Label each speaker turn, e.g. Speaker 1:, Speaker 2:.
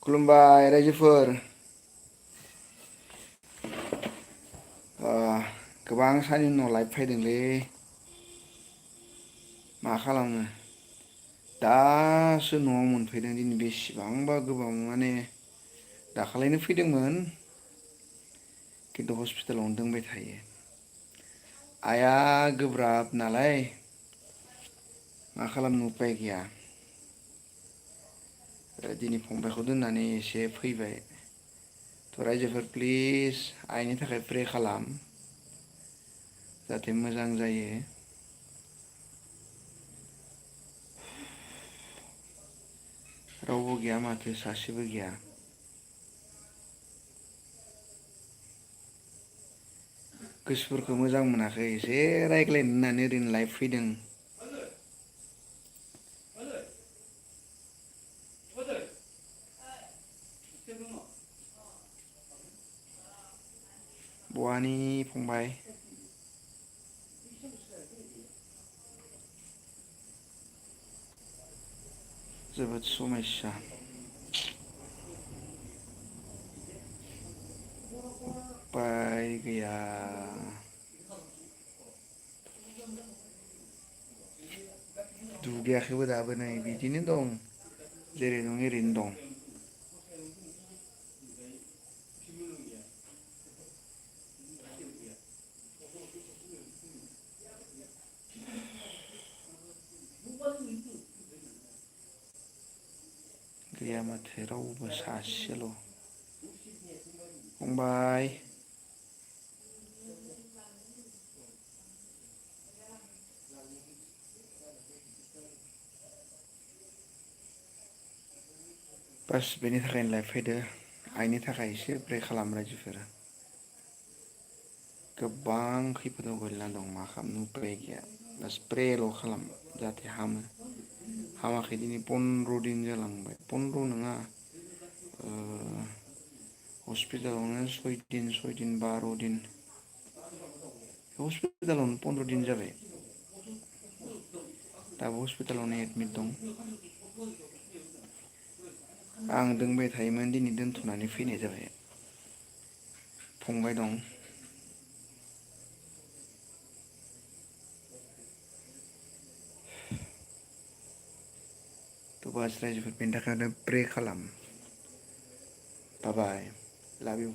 Speaker 1: खुलुमबाय रायजोफोर। ओ गोबां साननि उनाव लाइभ फैदोंलै। मा खालामनो दासो न'आव मोनफैदों दिनै बेसेबांबा गोबाव माने दाखालिनो फैदोंमोन खिन्थु हस्पिटालावनो दोंबाय थायो। आइया गोब्राब नालाय मा खालामनो उफाय गैया। दिनै फंबायखौ दोननानै एसे फैबाय। थ' रायजोफोर प्लिज आइनि थाखाय प्रे खालाम जाहाथे मोजां जायो। रावबो गैया माथो सासेबो गैया। गोसोफोरखौ मोजां मोनाखै एसे रायज्लायनो होननानै ओरैनो लाइभ फैदों। बहानि फंबाय? जोबोद समस्या। उफाय गैया। दुगैयाखैबो दाबो नै बिदिनो दं जेरै दं एरैनो दं। गैया माथो रावबो सासेल'। फंबाय बास बेनि थाखायनो लाइभ फैदो आइनि थाखाय एसे प्रे खालाम रायजोफोर। गोबां खैफोदाव गोलैना दं मा खालामनो उफाय गैया बास प्रेल' खालाम जाहाथे हामो। हामाखै दिनै 15 दिन जालांबाय 15 नङा हस्पिटालावनो 6 दिन 12 दिन हस्पिटालावनो 15 दिन जाबाय। दाबो हस्पिटालावनो एडमिट दं। आं दोंबाय थायोमोन दिनै दोनथ'नानै फैनाय जाबाय। फंबाय दं। थ' बास रायजोफोर बेनि थाखायनो प्रे खालाम। बाय बाय लाभ इउ।